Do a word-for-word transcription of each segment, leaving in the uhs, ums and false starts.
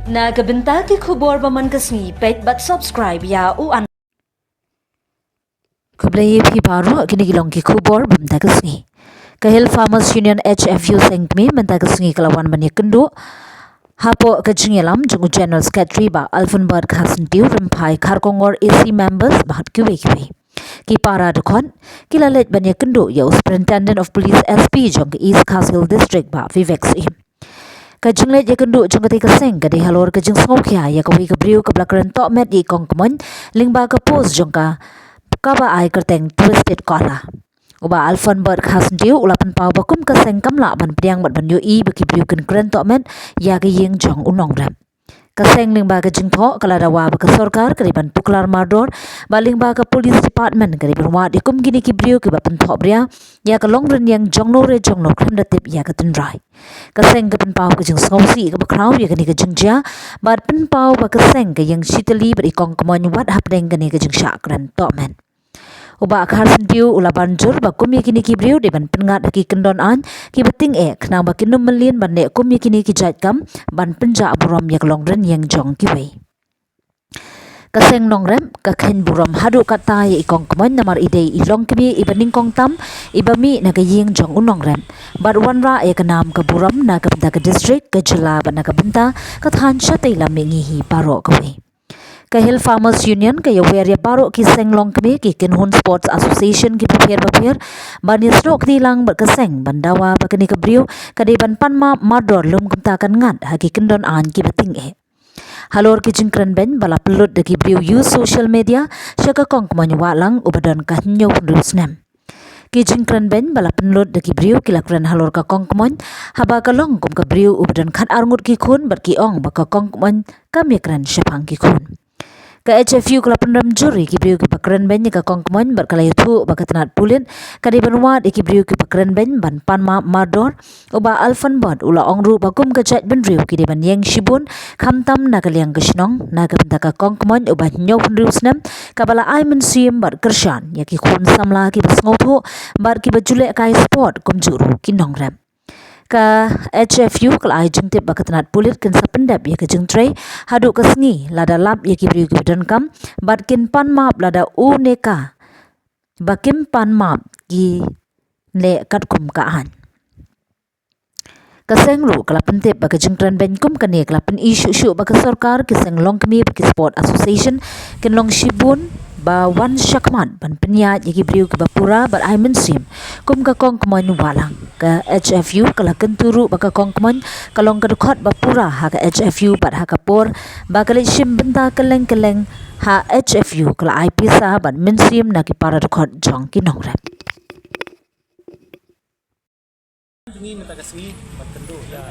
Na ka bynta ki khubor ba man ka sngi, peit bad subscribe ïa u an. Khublei ïa phi baroh, kine ki long ki khubor ba man ka sngi. Ka Hill Farmers Union, H F U, seng kmie mynta ka sngi ka la wan ban ïakynduh hapoh ka jingïalam jong u General Secretary Bah Alfonbert Kharsyntiew, Rymphai Kharkongor, A C members bad kiwei kiwei. Ki para dkhot ki la leit ban ïakynduh ïa u Superintendent of Police, S P, jong ka East Khasi Hills District, Bah Vivek Syiem. Ka jingleit ïakynduh jong katei ka seng ka dei halor ka jingsngewkhia ïa kawei ka briew kaba la kren tohmet ïa i Kong Kmoin lyngba ka post jong ka kaba ai kyrteng Twisted Collar. U Bah Alfonbert Kharsyntiew u la pynpaw ba kum ka seng kam lah ban pdiang bad ban ïohi ba ki briew kin kren tohmet ïa ka ïing jong u nongrep. Ka seng lyngba ka jingthoh ka la dawa ba ka sorkar ka dei ban tuklar mardor, bad lyngba ka Police Department ka dei ban wad ïa kum kine ki briew kiba pynthohbria ïa ka longrynïeng jongno re jongno khlem da tip ïa ka tynrai. Ka seng ka pynpaw ka jingsngewsih kaba khraw ïa kane ka jingjia, bad pynpaw ba ka seng ka ïeng shitylli bad i Kong Kmoin wat hapdeng kane ka jingshah kren tohmet. U Bah Kharsyntiew u la ban jur ba kum ïa kine ki briew dei ban pynngat ha ki kyndon aiñ kiba tyngeh, khnang ba kin ym mlien ban leh kum ïa kine ki jait kam ban pynjah burom ïa ka longrynïeng jong kiwei. Ka seng nongrep ka kheiñ burom haduh katta ïa i Kong Kmoin namar i dei i longkmie iba nyngkong tam iba mih na ka ïing jong u nongrep, bad wanrah ïa ka nam ka burom na ka bynta ka district, ka jylla bad na ka bynta ka thaiñ shatei lam mihngi hi baroh kawei. Ka Hill Farmers Union ka ïawer ïa baroh ki seng longkmie, ki kynhun Sports Association kiba pher bapher ban ïasnoh kti lang bad ka seng ban dawa ba kane ka briew ka dei ban pan map mardor lym kumta kan ngat ha ki kyndon aiñ kiba tyngeh. Halor ki jingkren beiñ ba la pynlut da ki briew use social media sha ka Kong Kmoin Wahlang uba don ka hynñiewphew hynriew snem. Ki jingkren beiñ ba la pynlut da ki briew ki la kren halor ka Kong Kmoin haba ka long kum ka briew uba don khatar ngut ki khun, bad ki ong ba ka Kong Kmoin kam ïakren shaphang ki khun. Ka H F U ka la pynrem jur ïa ki briew kiba kren beiñ ïa ka Kong Kmoin bad ka la ïathuh ba ka tnat pulit ka dei ban wad ïa ki briew kiba kren beiñ ban pan map mardor. U Bah Alfonbert u la ong ruh ba kum ka jaitbynriew ki dei ban ïeng shibun, khamtam na ka liang ka shnong, na ka bynta ka Kong Kmoin uba hynñiewphew hynriew snem kaba la ai mynsiem bad kyrshan ïa ki khun samla kiba sngewthuh bad kiba ju lehkai sport kumjuh ruh ki nongrep. Ka H F U ka la ai jingtip ba ka tnat pulit kin sa pyndep ïa ka jingtrei haduh ka sngi lada lap ïa ki briew kiba donkam, bad kin pan map lada u ne ka ba kim pan map ki leh katkum ka aiñ. Ka seng ruh ka la pyntip ba ka jingkren beiñ kum kane ka la pyni shuh shuh ba ka sorkar, ki seng longkmie bad ki Sport Association kin long shibun ba wan shakhmat ban pynïaid ïa ki briew kiba pura bad ai mynsiem kum ka Kong Kmoin Wahlang. Ka H F U ka la kyntu ruh ba ka Kong Kmoin ka long ka dkhot ba pura ha ka H F U bad ha ka por ba ka leit shim bynta kylleng kylleng ha H F U ka la ai pisa bad mynsiem na ki para dkhot jong ki nongrep. Jong ngi mynta ka sngi ban kynduh ïa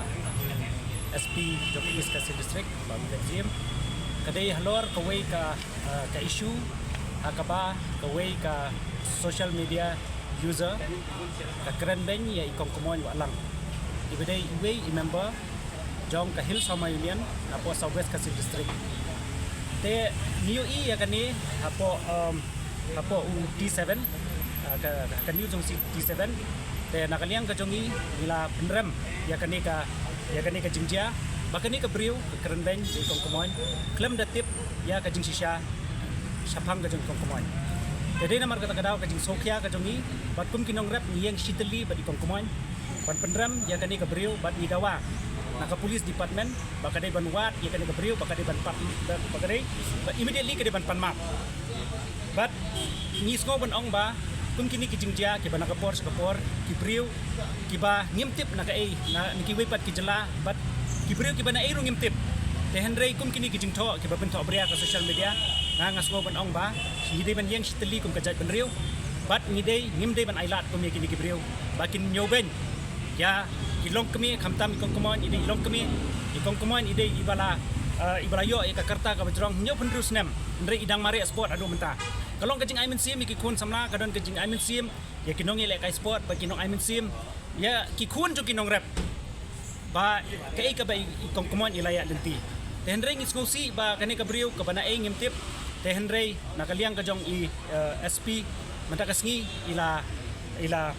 S P jong East Khasi District, Bah Vivek Syiem, ka dei halor kawei ka, eh, ka issue ha kaba kawei ka social media user ka kren beiñ ïa i Kong Kmoin Wahlang, iba dei iwei i member jong ka Hill Farmers Union napoh South West Khasi District. Te ngi ïohi ïa kane hapoh, um, hapoh u T seven, uh, ka, ka, ka news jong si T seven. Te na ka liang ka jong ngi ngi la pynrem ïa kane ka, ïa kane ka jingjia ba kane ka briew ka kren beiñ ïa i Kong Kmoin khlem da tip ïa ka jingshisha shaphang ka jong i Kong Kmoin. Te dei namar kata ka daw ka jingsngewkhia ka jong ngi bad kum ki nongrep ngi ïeng shitylli bad i Kong Kmoin ban pynrem ïa kane ka briew bad ngi dawa na ka police department ba ka dei ban wad ïa kane ka briew, ba ka dei ban pat, ba, ba ka dei, ba immediately ka dei ban pan map. Bad ngi sngew ban ong ba kum kine ki jingjia kiba na ka por sha ka por, ki briew kiba ngim tip na kaei, na, na kiwei pat ki jylla, bad ki briew kiba naei ruh ngim tip. Te hynrei kum kine ki jingthoh kiba pynthohbria ha ka social media, nga, nga sngew ban ong ba ngi dei ban ïeng shitylli kum ka jaitbynriew, bad ngi dei, ngim dei ban ailad kum ïa kine ki briew ba kin ñiew beiñ ïa ki longkmie, khamtam i Kong Kmoin i dei i longkmie, i Kong Kmoin i dei iba la, eh, iba la ïoh ïa ka karta kaba jrong hynñiewphew hynriew snem, hynrei i dang mareh sport haduh mynta. Ka long ka jingai mynsiem ïa ki khun samla, ka don ka jingai mynsiem ïa ki nongïalehkai sport bad ki nongai mynsiem ïa ki khun jong ki nongrep ba kaei kaba i, i Kong Kmoin i la ïaid lynti. Te hynrei ngi sngewsih ba kane ka briew kaba naei ngim tip. Te hynrei na ka liang ka jong i, eh, S P mynta ka sngi i la, i la,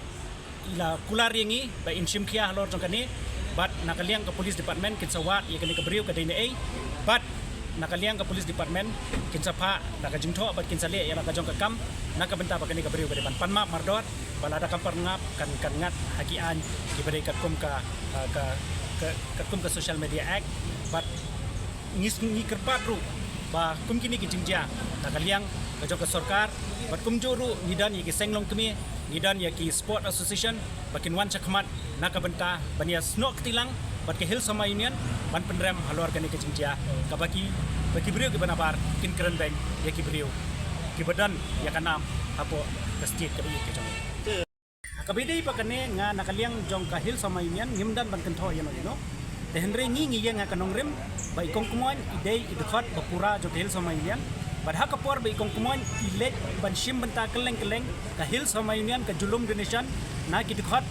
i la kular ïa ngi ba in shim khia halor jong kane, bad na ka liang ka police department kin sa wad ïa kane ka briew ka dei naei. Bad na ka liang ka police department kin sa phah da ka jingthoh bad kin sa leh ïa la ka jong ka kam na ka bynta ba kane ka briew ka dei ban pan map mardor, ba lada kam pan map kan, kan ngat ha ki aiñ kiba dei katkum ka, ah, ka, ka, katkum ka Social Media Act. Bad ngi, ngi kyrpad ruh ba kum kine ki jingjia na ka liang ka jong ka sorkar bad kumjuh ruh ngi don ïa ki seng longkmie, ngi don ïa ki sport association ba kin wan shakhmat na ka bynta ban ïa snoh kti lang bad ka Hill Somoi Union ban pynrem halor kane ka jingjia kaba ki, ba ki briew kiba nabar kin kren beiñ ïa ki briew kiba don ïa ka nam hapoh ka state kaba ïeit ka jong ngi. Kaba ïadei bad kane, nga na ka liang jong ka Hill Somoi Union ngim don ban kynthoh ïano ïano. Te hynrei ngi ngi ïeng ha ka nongrim ba i Kong Kmoin i dei i dkhot ba pura jong ka Hill Somoi Union. Bad ha ka por ba i Kong Kmoin i leit ban shim bynta kylleng kylleng ka Hill Somoi Union ka ju lum donation na ki dkhot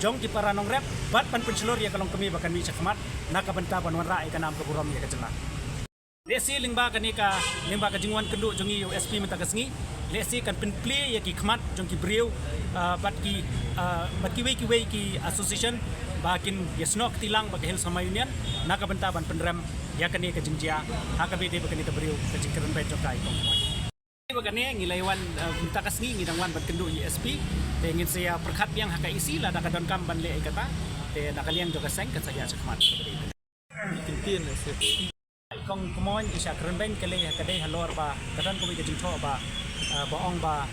jong ki para nongrep bad ban pynshlur ïa ka longkmie ba kan mih shakhmat na ka bynta ban wanrah ïa ka nam ka burom ïa ka jylla. Lehse lyngba kane ka, lyngba ka jingwan kynduh jong ngi ïa u S P mynta ka sngi, lehse kan pynplie ïa ki khmat jong ki briew, ah, bad ki, ah, bad kiwei kiwei ki association ba kin ïa snoh kti lang bad ka Hill Somoi Union na ka bynta ban pynrem ïa kane ka jingjia ha kaba ïadei bad kane ka briew, ka jingkren beiñ jong ka i Kong Kmoin. Bad kane ngi la ïa wan, ah, mynta ka sngi ngi dang wan ban kynduh ïa u S P, te ngin sa ïa pyrkhat biang ha ka E C lada ka donkam ban leh ïa kata, te na ka liang jong ka seng kan sa ïa shakhmat. Ki ktien na sep. I Kong Kmoin i shah kren beiñ ka lei ha ka dei halor ba ka don kawei ka jingthoh ba, ah, ba ong ba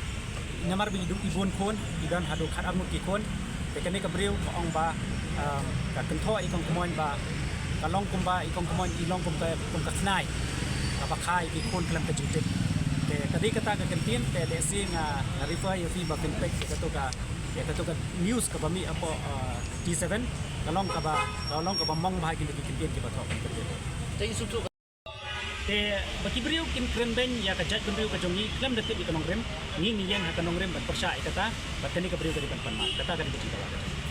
namar ba i duk i bun khun, i don haduh khat arngut ki khun. Te kane ka briew ka ong ba, ah, ka kynthoh i Kong Kmoin ba ka long kumba i Kong Kmoin i long kum ka, kum ka khnai kaba kha ïa ki khun khlem ka jingtip. Te ka dei kata ka kyntien, te lehse nga, nga refer ïa phi ba phin peit ïa kato ka, ïa kato ka news kaba mih hapoh, ah, T seven, ka long kaba, ka long kaba mong bha kine ki kyntien kiba thoh. Te ba ki briew kin kren beiñ ïa ka jaitbynriew ka jong ngi khlem da tip ïa ka nongrim, ngi ngi ïeng ha ka nongrim ban pyrshah ïa kata, bad kane ka briew ka dei ban pan map. Kata ka dei ka jingdawa ka jong ngi.